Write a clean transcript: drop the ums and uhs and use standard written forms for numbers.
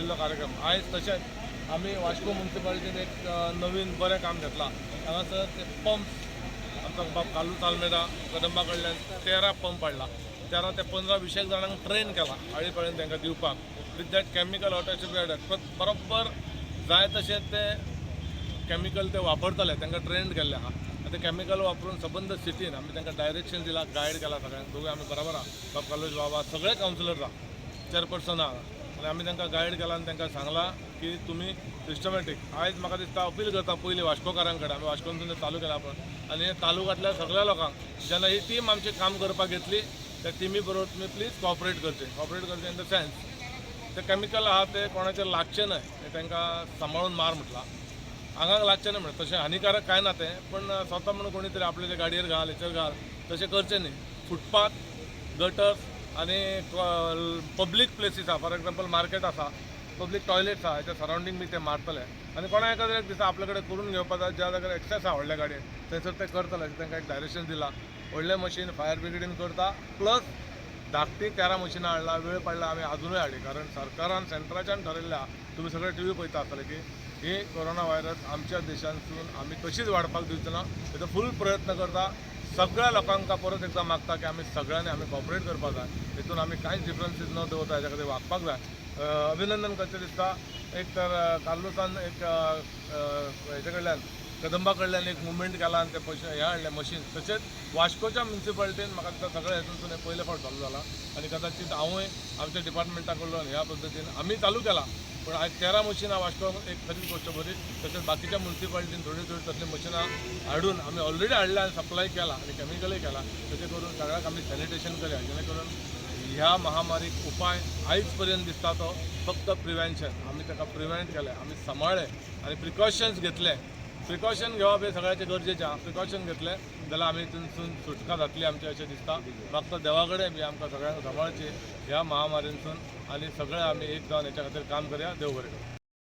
घेतिल्लो कार्यक्रम. आयज तशेंच आमी वास्को मुन्सिपालिटीन एक नवीन बरें काम घेतलां. हांगासर ते पंप, आमचो बाब कार्लूस आल्मेदा कदंबा कडल्यान 13 पंप हाडला. 13 ते 15 विशेक जाणांक ट्रेन केला आळी पाळीन तांकां दिवपाक विथ that chemical ऑटोचें बरोबर जाय तशें ते केमिकल ते वापरतले. तांकां ट्रेंड केल्ले आहा. आतां केमिकल वापरून सबंद सिटीन आमी तांकां डायरेक्शन दिला, गायड केला सगळ्यांक. दोगूय आमी बरोबर आहा, बाब कार्लूस बाबा, सगळे कावन्सिलर आहा, चेअरपर्सन आहा आनी आमी तांकां गायड केला आनी तांकां सांगलां की तुमी सिस्टमॅटीक. आयज म्हाका दिसता अपील करता पयलीं वास्कोकारां कडेन. आमी वास्कोनसून तें चालू केलां पण आनी तालुक्यांतल्या सगळ्या लोकांक, जेन्ना ही टीम आमची काम करपाक घेतली, त्या टिमी बरोबर तुमी प्लीज कॉपरेट करचें. कॉपरेट करचें इन the sense, ते केमिकल आहा ते कोणाचेर लागचें न्हय हें तांकां सांबाळून मार म्हटलां. आंगाक लागचें न्हय म्हणटा, तशें हानिकारक कांय ना तें, पण स्वता म्हणून कोणी तरी आपल्या गाडयेर घाल, हेचेर घाल, तशें करचें न्ही. फुटपाथ, गटर्स आनी पब्लीक प्लेसीस आहा, फॉर एग्जाम्पल मार्केट आसा, पब्लीक टॉयलेट्स आहा, हेच्या सरावंडींग बी ते मारतले. आनी कोणा एखाद्या एक दिसा आपल्या कडेन करून घेवपा जाय, ज्या जाग्यार एक्सेस आहा व्हडल्या गाडयेन, थंयसर ते करतले अशें तांकां एक डायरेक्शन दिलां. व्हडलें मशीन फायर ब्रिगेडीन करता, प्लस धाकटी 13 मशिनां हाडला. वेळ पडला आमी आजुनूय हाडली, कारण सरकारान सेंट्राच्यान ठरयल्लें आहा. तुमी सगळे टिवी पळयता आसतले की ही कोरोना व्हायरस आमच्या देशांतसून आमी कशीच वाडपाक दिवचे ना, तेजो फूल प्रयत्न करता. सगळ्या लोकांक परत एकदां मागता की आमी सगळ्यांनी आमी कॉपरेट करपाक जाय. हितून आमी कांयच डिफरन्सीस न दवरता हेच्या खातीर वागपाक जाय. अभिनंदन करचें दिसता. एक तर कार्लुसान एक हेच्या कडल्यान, कदंबा कडल्यान एक मुवमेंट केला आनी ते पयशे हें हाडलें मशीन. तशेंच वास्कोच्या म्युनिसिपालिटीन म्हाका दिसता सगळें हेतून हें पयले फावट चालू जाला आनी कदाचीत हांवूय आमच्या डिपार्टमेंटा कडल्यान ह्या पद्दतीन आमी चालू केला. पूण आयज 13 मशिनां वास्को एक खरीच गोश्ट बरी. तशेंच बाकीच्या म्युनिसिपालिटीन थोडी थोडी तसलीं मशिनां हाडून आमी ऑलरेडी हाडल्या आनी सप्लाय केला आनी केमिकलूय केला. तशें करून सगळ्याक आमी सॅनिटेशन करया, जेणे करून ह्या महामारीक उपाय आयज पर्यंत दिसता तो फक्त प्रिवेन्शन. आमी ताका प्रिवेंट केलें, आमी सांबाळ्ळें आनी प्रिकॉशन्स घेतले. प्रिकॉशन घेवप हें सगळ्याचें गरजेचें आहा. प्रिकॉशन घेतलें जाल्यार आमी तितून सुटका जातली आमची अशें दिसता. मागता देवा कडेन बी आमकां सगळ्यांक सांबाळचें ह्या महामारींतसून आनी सगळे आमी एक जावन हेच्या खातीर काम करया. देव बरें करूं.